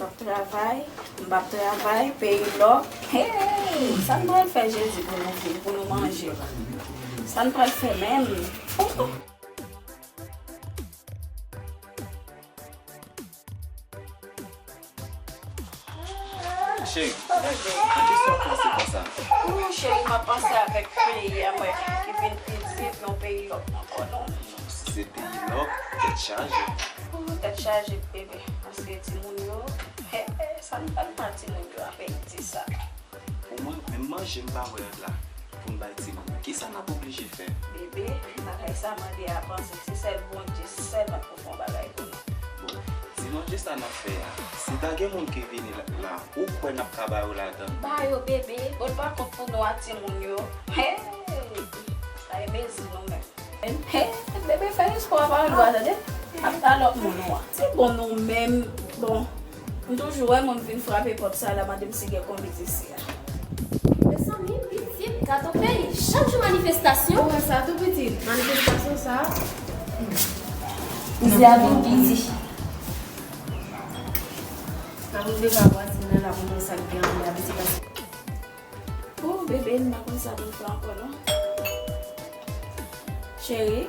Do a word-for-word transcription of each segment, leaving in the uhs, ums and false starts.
M ap travay, m p ap travay, peyi lòk. Hey, sa n pral fè jodi pou nou viv, pou nou manje la? Sa n pral fè menm? Oh, oh. Cheri, nan kisa w panse konsa? Ooh, cheri, m ap panse avèk peyi a, mwen, ki vin pi di, yon peyi lòk nan kò nou. Si se peyi lòk, tèt chaje. Ooh, tèt chaje, bebe, paske timoun yo, he, he, sa n pral ba timoun yo a peyi di sa. Pou mwen, menm manje m pa wè la pou m bay timoun yo. Kisa n ap oblije fè? Bebe, bagay sa mande avanse. Se sèl Bondye sèlman k pou fè yon bagay pou nou. Bon, ti manje sa n ap fè a, si ta gen moun ki vini la, la, ou kwè n ap ka ba yo ladan l? Ba yo, bebe. Bon, pa kont pou nou a timoun yo. Hey! Ay, mezi nou menm. Hey, bebe, fè respè a pawòl ou a, tande? Ap ba lòt moun ou a. Se bon nou menm. Bon, m toujou wè moun vin frape pòt sa la, mande m si gen konbit isi a. Mezanmi, pitit, gato peyi, chak jou manifestasyon. Ou wè sa tou, pitit? Manifestasyon sa. Isi a vin pi di. N ap rive pa vwazin nan la pou nou sa k gen anba, pitit, paske Oh, bebe, m pa konn sa pou m fè ankò, non. Cheri,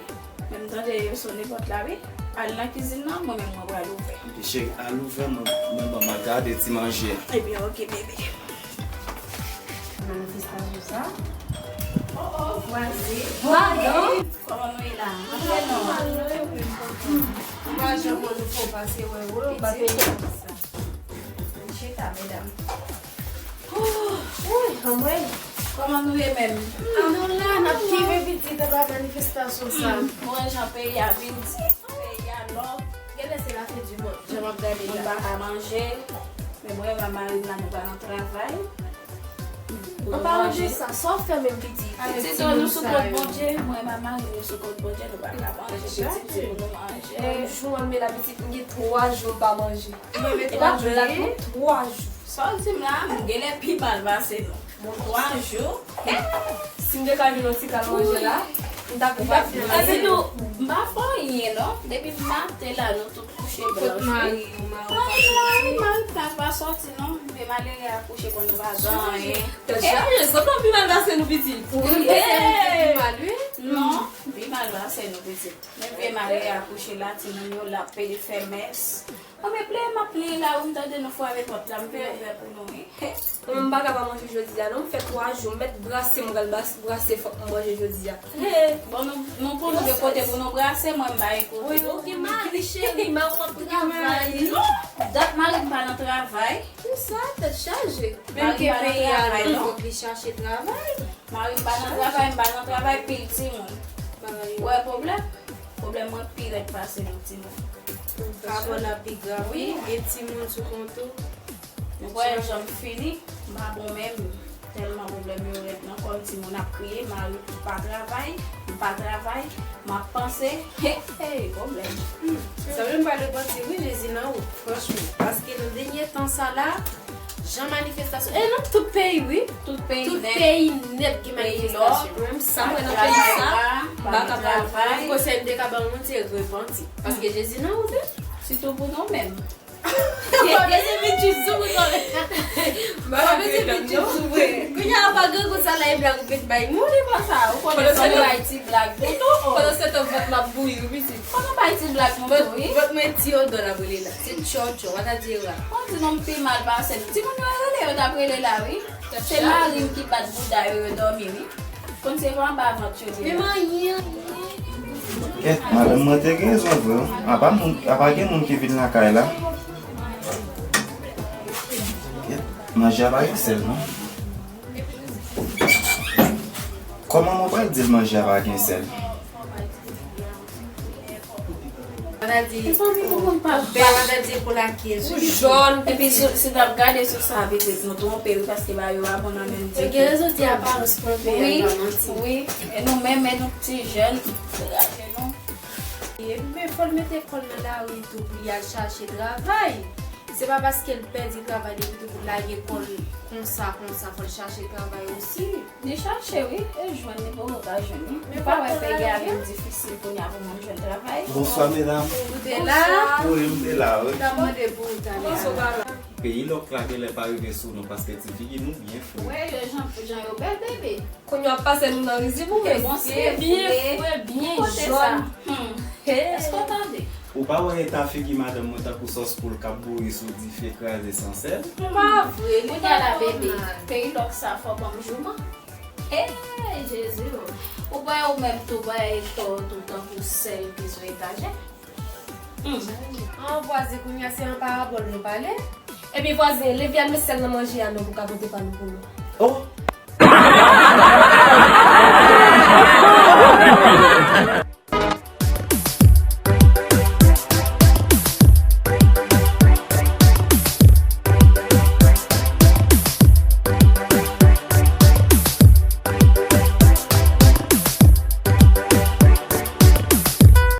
men m tande yo sone pòt la, wi. Al nan kizin nan, mwen menm mwen pral ouvè. Cheri, al ouvè, mwen, mwen ban m al gade ti manje. Ebyen, oke, bebe. Manifestasyon sa. Oh, oh, vwazen. Pardon? Kòman nou ye la? Antre non. Mwen pa janm wè nou fò pase wè, wè, w ap fè sa. Chita, medam. Woy, anmwey. Kòman nou ye menm? Ah, nou la, n ap kenbe pitit anba manifestasyon sa. Hmm, mwen jan peyi a vin di, peyi a lòk. Genlè se la fin di mond, jan m ap gade la. Moun pa ka manje, men mwen e mari m la, nou pa nan travay. An palan de sa, sa w fè menm pitit? Pitit, nou sou kont Bondye, mwen e mari m, nou sou kont Bondye, nou pa ka manje, pitit, se pou nou manje. Yon jou, men la pitit, m gen twa jou m pa manje. Mwen gen twa jou, wi. Twa jou. Sa w di m la, m genlè pi mal pase nou. Bon, twa jou. Si m te ka jwenn yon ti kal manje la, m ta kou pa fè anyen. Epi tou, m pa fè anyen non. Depi maten la, nou tout kouche blanch wi. Kot mari w, mari w pa soti? Mari m pa, pa soti non. Vye malere a kouche konn nou pa gen anyen. Tèt chaje, sot nan pi mal pase nou pitit. Wi, se nou ki pi mal, wi. Non, pi mal pase nou pitit. Men vye malere a kouche la, timoun yo la, pede fè mès. Anben pleye m ap pleye la wi, m tande nou frape pòt la, m vin ouvè pou nou wi. Mwen menm m pa ka pa manje jodi a non, m fè twa jou, m mèt brase, m pral bas- brase, fòk m manje jodi a. Bon, nou, nou pou nou gen kote pou nou brase, mwen m bay kote. Wi, ou gen mari, cheri, mari w ap travay. Non, dat mari m pa nan travay. Pou sa, tèt chaje. Menm ke peyi a, non, fòk li chache travay. Mari m pa nan travay, m pa nan travay, pil timoun. Ou wè pwoblèm? Pwoblèm mwen pi rèd pase nou timoun. Avè w la pi grav wi, gen timoun sou kont ou. Ou wè jan m fini, m pa bon menm. Tèlman pwoblèm yo rèd nan kò m, timoun ap kriye, mari m pa travay, m pa travay, m ap panse, hey, hey, pwoblèm. Sanble m pral repanti wi, Jezi nan wout, franchman. Paske nan dènye tan sa la, jan manifestasyon, e nan tout peyi wi. Tout peyi nèt. Tout peyi nèt gen manifestasyon. Menm sa m wè nan peyi sa, m pa ka pral di konsèy m te ka ba yon moun se repanti. Paske Jezi nan wout wi. Sitou pou nou menm. M pa bezwen vin tchit sou mwen kanmenm. M pa bezwen vin tchit sou mwen. Kounye a pa grangou sa la e blag ou met bay moun. Ou di konsa, ou konnen fò nou bay ti blag nou tou. Pandan se tan vant m ap bouyi wi pitit. Fò nou bay ti blag nou tou wi. Vant mwen ti odò l ap rele la. Se tchòtchò, w a ta di e ra. Ou di non m pi mal pase l. Timoun yo rele yo t ap rele la wi. Se mari m ki bat bouda yo, yo dòmi wi. Konn se pa anba vant yo te la. Menm anyen. Kèt, madanm mwen te gen rezon vre wi. Apa moun, apa gen moun ki vin lakay la. Kèt, manje a pa gen sèl non. Kòman mwen pral di l manje a pa gen sèl? Mezanmi, pou moun pa bèl, ou jòn. Epi si, si n ap gade sou sa, pitit, nou twonpe wi, paske bagay yo pa bon nan menm ditou. Gen rezon di aparans twonpe a, pa manti. Wi, wi. E nou menm, e nou ti jèn, degaje nou. E men fò l mete kò l nan lari tou pou li al chache travay. Se pa paske l pèdi travay li tou pou l lage kò l konsa, konsa, fò l chache travay osi. Li chache wi, e jwenn li poko ka jwenn wi. Ou pa wè peyi a vin difisil kounye a pou moun jwenn travay. Bonswa medam. Ou te la? Wi, m te la wi. M t ap mande pou ou talè a. Peyi lòk la genlè pa rive sou nou paske ti figi nou byen fre. Wè yo jan jan yo bèl bebe. Kounye a w ap pase nou nan rizib ou menm. Bon, se Byen vre. Fre, byen Kote sa? Jòn. Hmm. Èske w tande? Ou pa wè eta figi madanm mwen tankou sòs poul k ap bouyi sou dife kraze san sèl? Pa vre, li gen la bebe. Peyi lòk sa fò ban m jouman. Hey, Jezi o. Ou pa ou menm tou bay to tou tankou sèl ki sou etajè. Hmm. An vwazen kounye a se an parabòl nou pale. Epi vwazen, leve al met sèl nan manje a non pou ka pote pa nou pou nou. Oh!